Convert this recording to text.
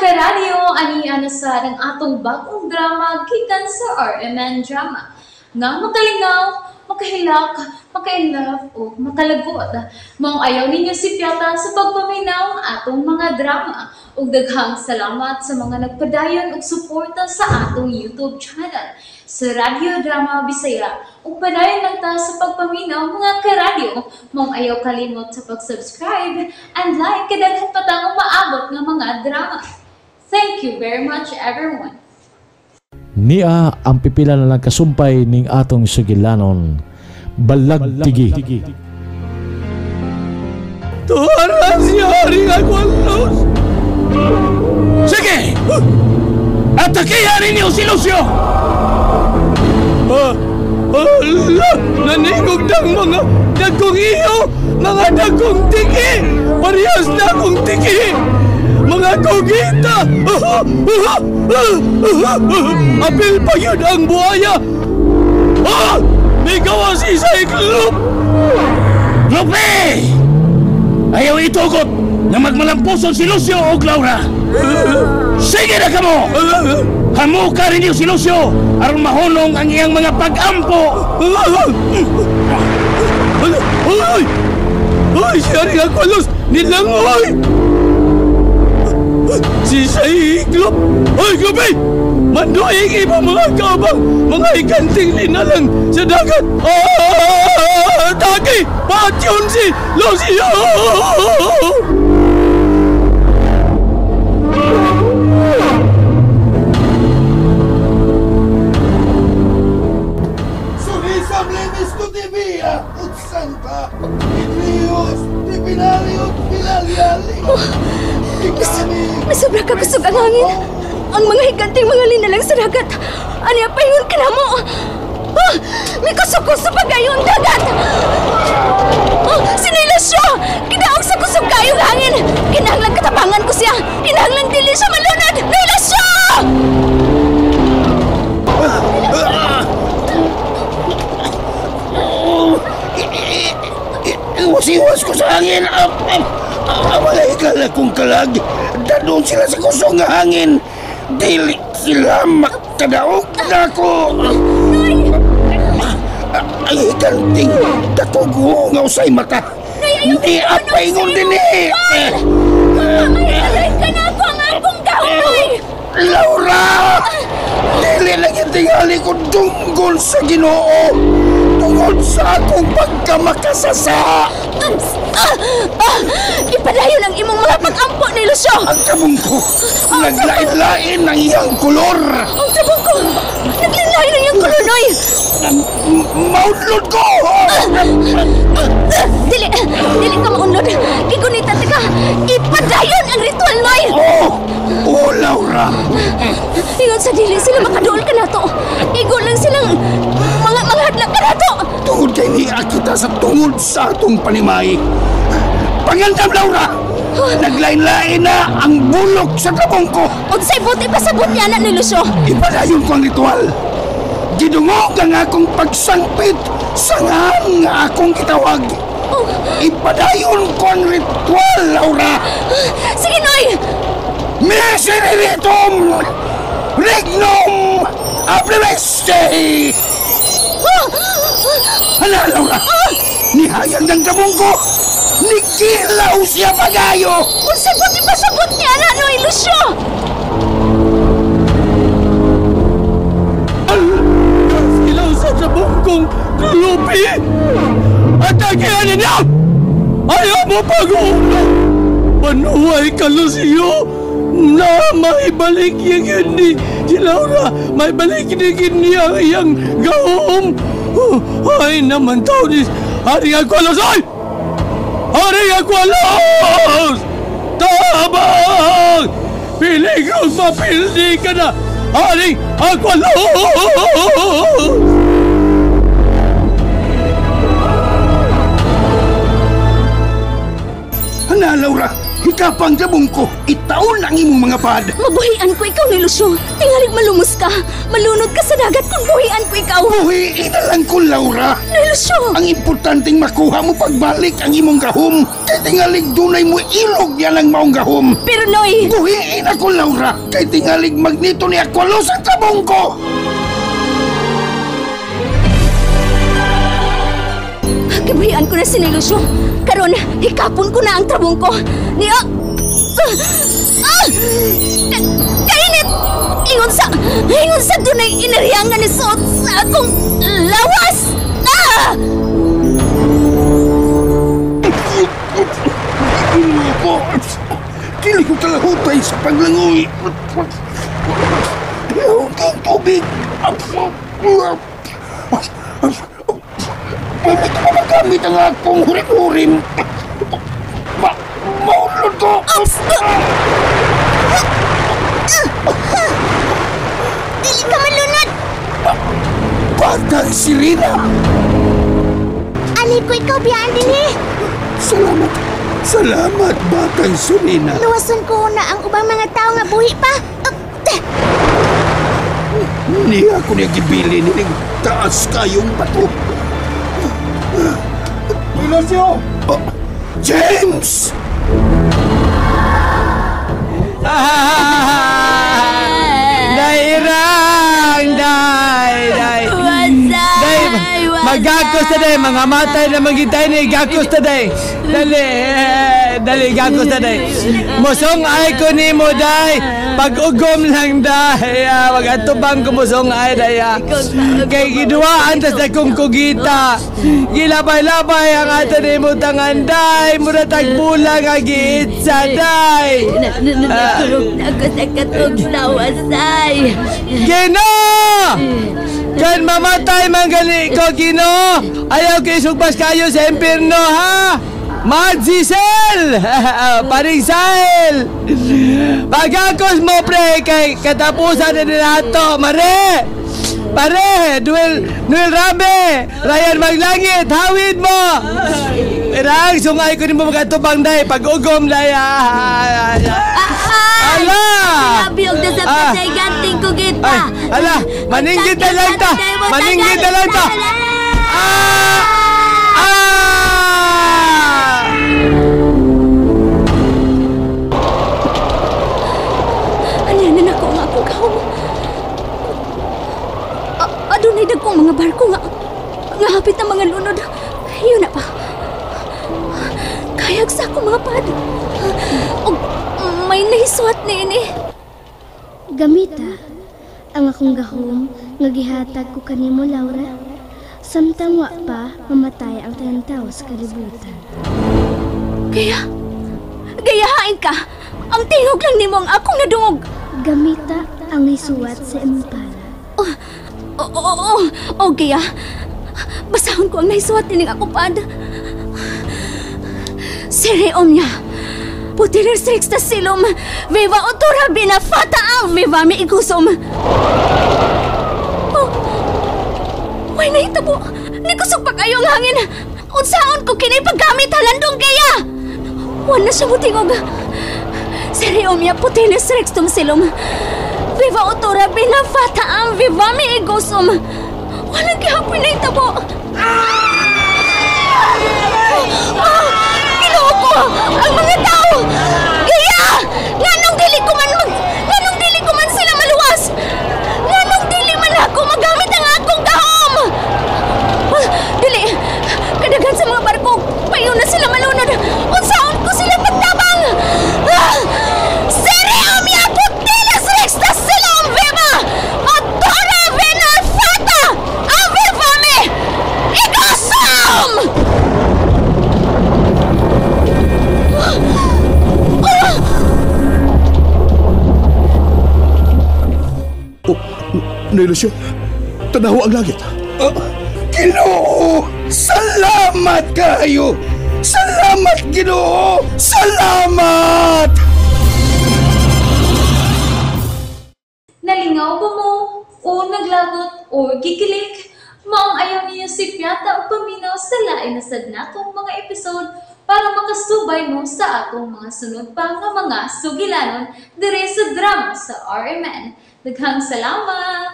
Karadyo, ani ana sa ang atong bagong drama gikan sa RMN Drama. Nga makalingaw, makahilak, maka-inlove o makalagot. Maong ayaw ninyo sipyata sa pagpaminaw atong mga drama. Ug daghang salamat sa mga nagpadayon og suporta sa atong YouTube channel sa Radyo Drama Bisaya. Ug padayon lang ta sa pagpaminaw, mga karadyo. Maong ayaw kalimot sa pag-subscribe and like kay daghan pa tang umaabot nga mga drama. Thank you very much, everyone. Nia ang pipila na lang kasumpay ning atong sugilanon. Balagtigi. Tuara si Haring Aqualos! Sige! Atakihan ninyo si Lucio! Ala! Naningog ng mga dagkong iyo! Mga dagkong tiki! Parehas na akong tiki! Mga kugita! Apil pa yun ang buhaya! Ah! May gawas isa iklop! Lupe! Ayaw itugot na magmalampuson si Lucio o Laura! Sige na kamo! Hamuka rin si Lucio aron mahunong ang iyang mga pag-ampo! Ay! Ay! Si Haring Aqualos! Nilangoy! Si Saiglop! Ay, gabi! Manduing iba mga kabang, mga ikanting linalang sa dagat! Ah! Taki! Patyon si Lucio! Sunisam limis to Divia ut Santa, Idrius, Divinali ut Finaliali. May sobra ka kusog ang hangin. Ang mga higanting mga linalang sa dagat. Ano pahingon ka na mo? Ah, may kusog-kusog pa kayo ang dagat. Oh, sinila siya! Kinaog sa kusog kayo ang hangin. Kinahanglan katabangan ko siya. Kinahanglan dili siya malunod. Naila siya! Iwas-iwas ko sa hangin. Walay kalag kong kalag. Dadun sila sa kusog nga hangin. Dili sila makadaog na ako. Ay, higanting dakog hungaw sa mata. Ni apaingon din eh. Mapamayalay ka na ako ang akong gahon. Laura! Dili lang yung tingali ko tungkol sa Ginoo. Tungkol sa akong pagkamakasasa. Ipadayon ang imong mga pag-ampo ni Lucio. Ang tabong ko, naglain-lain ang iyang kolor. Ang tabong ko, naglain-lain ang iyang kolor, Noy. Maunlod ko! Dili, dili ka maunlod. Gigunitan ka. Ipadayon ang ritual, Noy. Oh, oh, Laura. Ingon sa dili sila makaduol ka na to. Igo lang silang mga hadlak ka na to. Tungod kay niya kita sa tungod sa atong panimay. Pangandam, Laura! Naglain-lain na ang bulok sa tabong ko. Unsay buti pasabot niya na ni Lucio. Ipadayon ko ang ritual. Gidungog ang akong pagsangpit sa ngan nga akong kitawag. Oh. Ipadayon ko ang ritual, Laura! Sige, Noy! Misereritum! Regnum! Abreveste! Hala, Laura! Nihayang ng tabong ko! Nikilaw siya pagayo! Unsay buti pasabot niya na, Noy Lucio! Ilaw sa tabong kong klupi! Atakihan ninyo! Ayaw mo pag-ulo! Manuhay ka, Lucio! Na maibalik yung hindi si Laura! Maibalik ni ang iyang gahom! Ay naman tao ni Haring Aqualos! Ay! Haring Aqualos! Tabang! Piligrong mapildi ka na! Haring Aqualos! Hala, Laura! Hikapang gabong ko! Itaon ang ang imong mga pad. Mabuhian ko ikaw ni Lucio. Tingalig malumos ka. Malunod ka sa dagat kung buhian ko ikaw. Buhiin na lang ko, Laura. Ni Lucio! Ang importanteng makuha mo pagbalik ang imong gahom. Kay tingalig dunay mo ilog yan ang maong gahom. Pero Noy! Buhiin ako, Laura. Kay tingalig magnito ni Aqualos ang tabong ko. Gibuhian ko na si Lucio. Karon, hikapon ko na ang trabong ko. Niya... Kainit! Ingon sa dunay enerhiya nga nisuot sa akong lawas! Ah! Dili ko talahutay sa paglangoy. Ang tubig! Pwede ko magamit ang akong hurim-hurim. Maulod ko! Dili ka malunod! Batang sirena! Ani ko ikaw biyaan din eh! Salamat! Salamat, batang sirena! Luwason ko na ang ubang mga tao nga buhi pa! Niya ko niya gibili nining taas kayong bato. Lucio! Oh, James! Dairang! Day! Day! Day! Magakos ta day! Mga matay na magitay ni gakos ta day! Dali! Dali! Gakos ta day! Musong ay ko ni mo day! Pag-ugom lang day! Magatubang ko musong ay day! Kay giduaan tas akong kugita! Gilabay-labay ang ato ni mo tangan day! Mura tagbulang ang giitsa day! Nakurog na ako sa katong lawas day! Gino! Kan mamatay man gali ko, Gino! Ayaw kay sugpas kayo sa impierno, ha? Mad Giselle! Paring Sahel! Pagakos mo, pre, kay katapusan na nila mare! Pare! Noel Rabe! Ryan Maglangit! Hawid mo! Irang, sungay ko ni mo magatubang day! Pag-ugom day! Ala! Pinabiyog na sa pasayganting ko kita! Ala! Maninggit na lang ta! Maninggit na lang ta! Ah! Ah! Anyanan ako nga akong kahom. Adunay dagkong mga barko nga hapit ang mga lunod. Yun na pa. Kayag sa akong mga pad. Og may nahiswat ni ini. Gamita ang akong gahom nga gihatag ko kanimo, Laura. Samtang wa pa mamatay ang tanang tawo sa kalibutan. Gayahain ka. Ang tingog lang nimo ang akong nadungog. Gamita ang hisuwat sa impala. Oh, gaya. Basahon ko ang naisuwat nining akong pad. Sere omnia. Putiler sexta silum. Viva otora bina fata ang viva mi igusom. Oh. Way nahitabo. Nikusog pa kayo ang hangin. Unsaon ko kini paggamit halandong gaya. Wala siya mutingog. Sere omnia putiler sextum silum. Viva otora bina fata ang viva mi igusom. Walang gihapoy nahitabo. Ah! Ginoo ko! Ang mga tao! Gaya! Nganong dili ko man sila maluwas? Nganong dili man ako magamit ang akong gahom? Dili! Kadaghan sa mga barko, payo na sila malunod. Unsaon ko sila pagtabang? Sere omnia putilas rexta silum viva! Otora vena fata! Ave fame! Igosum! Oh, Lucio, tanaw ang langit. Ginoo! Salamat kayo! Salamat, Ginoo! Salamat! Nalingaw ba mo? O naglagot o gikilig? Maong ayaw niya si Piata o paminaw sa laing lain na sad natong mga episode para makasubay mo sa atong mga sunod pa nga mga sugilanon diri sa drama sa RMN. Daghang salamat!